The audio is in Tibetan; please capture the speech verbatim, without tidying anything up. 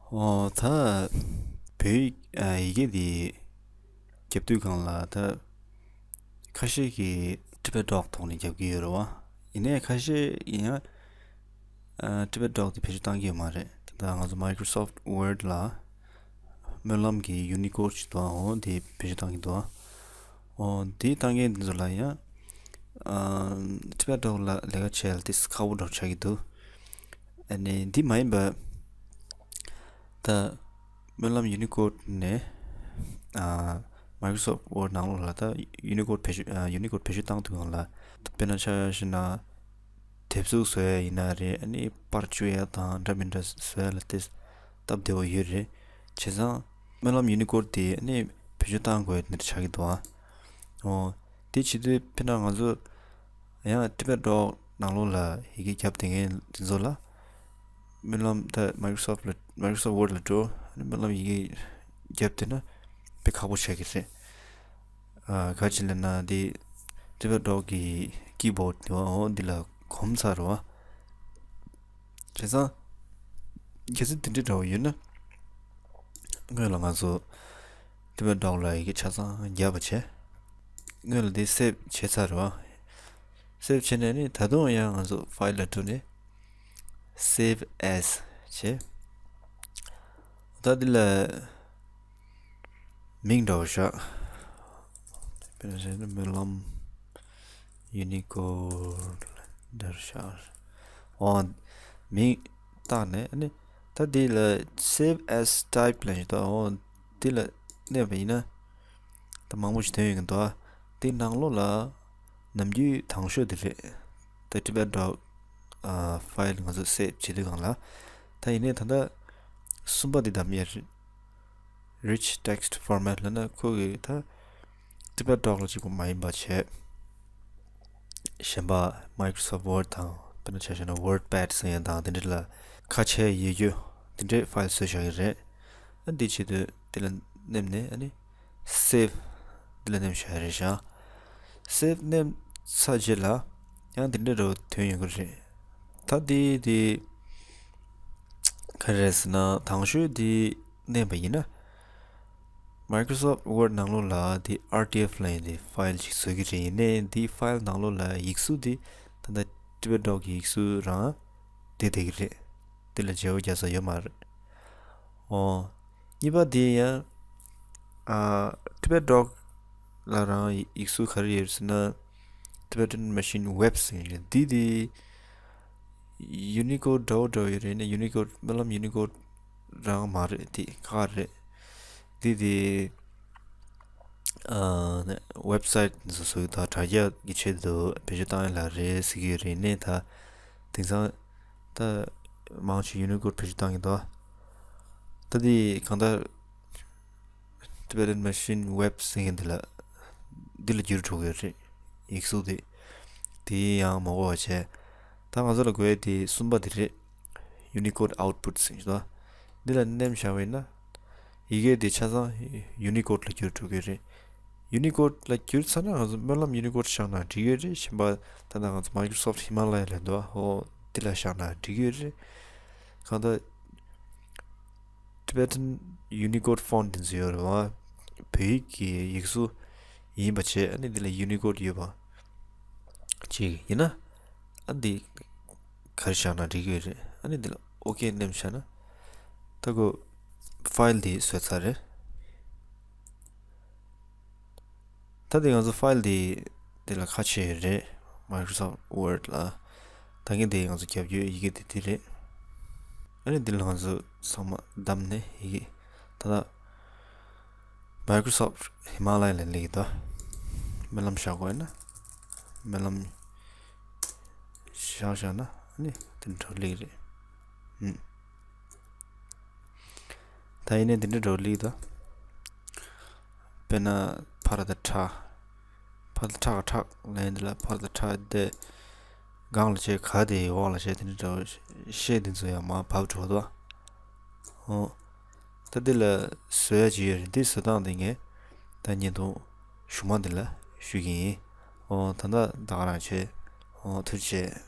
ཨོ་ད་བོད་ཡིག་ཨ་ཡི་གེ་འདི་རྒྱབ་དུས་སྒང་ལ་ད་ཁ་ཤས་ཀྱིས་Tibet Doc ཐོག་ནས་རྒྱབ་ཀྱི་ཡོད་རེད་བ། ཡིན་ནའི་ཁ་ཤས་ཡིན་ཡང་ཨ་Tibet Doc དེ་བེད་སྤྱོད་བཏང་གི་ཡོད་མ་རེད། ད་ང་ཚོ་Microsoft Word ལ་སྨོན་ལམ་གྱི་Unicode ཅིག་འདུག་ཨ། འོ་དེ་བེད་སྤྱོད་བཏང་གི་འདུག་ཨ། འོ་དེ་བཏང་མཁན་དེ་ཚོ་ལ་ཡང་ཨ་Tibet Doc ལ་ལས་ཀ་བྱས་ལ་དེ་ཁག་པོ་འདྲ་ཆགས་ཀྱི་འདུག་ཨ་ནི་འདི་མ་ཡིན་པ། ད་སྨོན་ལམ་Unicode ནས་ཨ་Microsoft Word ནང་ལོགས་ལ་ད་Unicode བེད་སྤྱོད་ཨ་Unicode བེད་སྤྱོད་བཏང་དུས་སྒང་ལ་དཔེར་ན་ཆ་བཞག་ན་དེབ་གཟུགས་བཟོ་ཡ་ཡིན་ན་རེད། ཨ་ནི་པར་བཅུག་ཡ་དང་འདྲ་མི་འདྲ་བཟོ་ཡ་ལ་དེ་སྟབས་བདེ་བོ་ཡོད་རེད། བྱས་ཙང་སྨོན་ལམ་Unicode དེ་ཨ་ནི་བེད་སྤྱོད་བཏང་དགོས་ཡ་དེ་འདྲ་ཆགས་ཀྱི་འདུག་ཨ། འོ་དེ་བྱེད་དུས་དཔེར་ན་ང་ཚོ་ཡང་Tibet Doc ནང་ལོགས་ལ་ཡི་གེ་རྒྱབ་བསྡད་མཁན་དེ་ཚོ་ལ་སྨོན་ལམ་ད་Microsoft ལ་Microsoft Word ལ་འགྲོ། སྨོན་ལམ་ཡི་གེ་རྒྱབ་བསྡད་ན་དཔེ་ཁག་པོ་ཆགས་ཀྱི་རེད། ཨ་ག་ཅི་ལབ་ན་དེ་Tibet Doc གི་keyboard དེ་བ་འོ་འདི་ལ་གོམས་ཚར་བ། བྱས་ཙང་གལ་སྲིད་དེ་འདྲའི་འདྲ་བོ་ཡོད་ན་སྔོན་ལ་ང་ཚོ་Tibet Doc ལ་ཡི་གེ་ཆ་ཚང་རྒྱབ་པ་བྱས། སྔོན་ལ་དེ་save བྱས་ཚར་བ། save བྱས་ནས་ནི་ད་དུང་ཡང་ང་ཚོ་file ལ་འགྲོ་ནས་save as བྱས། ད་འདི་ལ་མིང་འདྲ་བོ་བཞག་དཔེར་ན་བྱས་ན་སྨོན་ལམ་Unicode འདྲ་བཞག་འོ་མིང་བཏགས་ནས་ཨ་ནི་ད་འདི་ལ་save as type ལབ་ཡོད་དོ། འོ་འདི་ལ་གནོན་པ་ཡིན་ན་ད་མང་པོ་ཞིག་ཐོན་ཡོང་གི་འདུག་ཨ། འདི་ནང་ལོགས་ལ་ནམ་རྒྱུན་དང་ཤོས་འདི་རེད། ད་Tibet Doc ཨ་file ང་ཚོ་save བྱེད་དུས་སྒང་ལ། ད་ཡིན་ནའི་ད་ལྟ་གསུམ་པ་འདི་བདམས་ཡ་རེད། Rich text format ལབ་ན་ཁོ་གི་ད་Tibet Doc ལ་གཅིག་པོ་མ་ཡིན་པ་བྱས། གཞན་པ་Microsoft Word དང་དཔེར་ན་ཆ་བཞག་ན་WordPad ཟེར་ཡ་དང་དེ་འདྲ་ལ་ཁ་ཕྱེ་ཡོད་རྒྱུ་དེ་འདྲའི་file བཟོས་བཞག་གི་རེད། ཨ་འདི་བྱེད་དུས་འདི་ལ་མནན་ནས་ཨ་ནི་save འདི་ལ་མནན་བཞག་ཡ་རེད་ཤག save མནན་ཚར་རྗེས་ལ་ཡང་འདི་འདྲ་འདྲ་བོ་ཐོན་ཡོང་གི་རེད། ད་འདི་འདི་ག་རེ་རེད་ཟེར་ན་དང་ཤོས་འདི་མནན་པ་ཡིན་ན། Microsoft Word ནང་ལོགས་ལ་འདི་R T F ལབ་ཡ་འདི་file ཅིག་བཟོ་གི་རེད། ཡིན་ནའི་འདི་file ནང་ལོགས་ལ་ཡིག་གཟུགས་འདི་ད་ལྟ་Tibet Doc གི་ཡིག་གཟུགས་རང་བསྡད་བསྡད་ཀྱི་རེད། འདི་ལ་བརྗེ་པོ་རྒྱག་ས་ཡོད་མ་རེད། ཨོ། གཉིས་པ་འདི་ཡང་ཨ་Tibet Doc ལ་རང་ཡིག་གཟུགས་ག་རེ་ཡོད་ཟེར་ན། Tibetan Machine Web ཟེར་ཡོད་རེད། འདི་དེ་Unicode འདྲ་བོ་འདྲ་བོ་ཡོད་རེད། ཡིན་ནའི་Unicode སྨོན་ལམ་Unicode རང་མ་རེད། དེ་ཁག་རེད། འདི་དེ་ཨ་website འཛུགས་སུ་དང་དྲ་རྒྱ་གི་ཆེད་དུ་བེད་སྤྱོད་བཏང་ཡ་ལ་རེད་ཟེར་གྱི་ཡོད་རེད། ཡིན་ནའི་ད་དེང་སང་ད་མང་ཆེ་Unicode བེད་སྤྱོད་བཏང་གི་འདུག་ད་དེ་གང་ལྟར་Tibetan Machine Web ཟེར་མཁན་འདི་ལ་འདི་ལ་བསྒྱུར་འགྲོ་གི་རེད། ཡིག་གཟུགས་དེ་དེ་ཡང་མ་གོ་བ་བྱས། ད་ང་ཚོ་ལ་དགོས་ཡ་དེ་གསུམ་པ་དེ་རེད། Unicode Output ཟེར་གྱི་འདུག་འདི་ལ་མནན་བཞག་པ་ཡིན་ན་ཡི་གེ་དེ་ཆ་ཚང་Unicode ལ་བསྒྱུར་འགྲོ་གི་རེད། Unicode ལ་བསྒྱུར་ཚར་ན་ང་ཚོ་སྨོན་ལམ་Unicode བཞག་ན་འགྲིག་གི་རེད། གཞན་པ་ད་ལྟ་ང་ཚོ་Microsoft Himalaya ལབ་འདུག་ཨོ་འདི་ལ་བཞག་ན་འགྲིག་གི་རེད། གང་ལྟར་Tibetan Unicode font འདི་ཚོ་ཡོད་རེད་བ། བོད་ཡིག་གི་ཡིག་གཟུགས་ཡིན་པ་བྱས། ཨ་ནི་འདི་ལ་Unicode ཡོད་པ་ཅིག་ཡིན་ན། ཨ་འདི་ག་རེ་བཞག་ན་འགྲིག་གི་རེད། ཨ་ནི་འདི་ལ་ཨོ་ཀེ་མནན་བཞག་ན་ད་ཁོ་file འདི་བཟོས་ཚར་རེད། ད་དེ་ང་ཚོ་file འདི་འདི་ལ་ཁ་ཕྱེ་ཡོད་རེད། Microsoft Word ལ། ད་གིན་དེ་ང་ཚོ་རྒྱབ་ཡོད་ཡི་གེ་དེ་འདི་རེད། ཨ་ནི་འདི་ལ་ང་ཚོ་ཚང་མ་བདམས་ནས་ཡི་གེ་ད་ལྟ་Microsoft Himalaya ལ་སླེབས་ཀྱི་འདུག་སྨོན་ལམ་བཞག་དགོས་ན་སྨོན་ལམ་བཞག་བཞག་ན་ཨ་ནི་དེ་འདྲ་སླེབས་ཀྱི་རེད། ཨུམ། ད་ཡིན་ནའི་འདི་འདྲ་འགྲོ་ལིག་ད། དཔེར་ན་ཕ་ར་ད་ཁྲ། ཕ་ར་ད་ཁྲ་ཁྲག་ལན་འདི་ལ་ཕ་ར་ད་ཁྲ་དེ་སྒང་ལ་བྱས་ག་དེ་འོག་ལ་བྱས་དེ་འདྲ་འགྲོ། ཤད་འདི་ཚོ་ཡང་མར་བབས་འགྲོ་ད། ཨོ། ད་འདི་ལ་བཟོ་ཡ་ཅིག་ཡོད་རེད། འདི་བཟོ་སྟངས་འདི་ངས་ད་བརྙན་ཐུང་གཞུག་མ་འདི་ལ་ཞུ་གི་ཡིན། ཨོ་ད་ད་ད་ག་རང་བྱས། ཨོ་ཐུགས་རྗེ་ཆེ།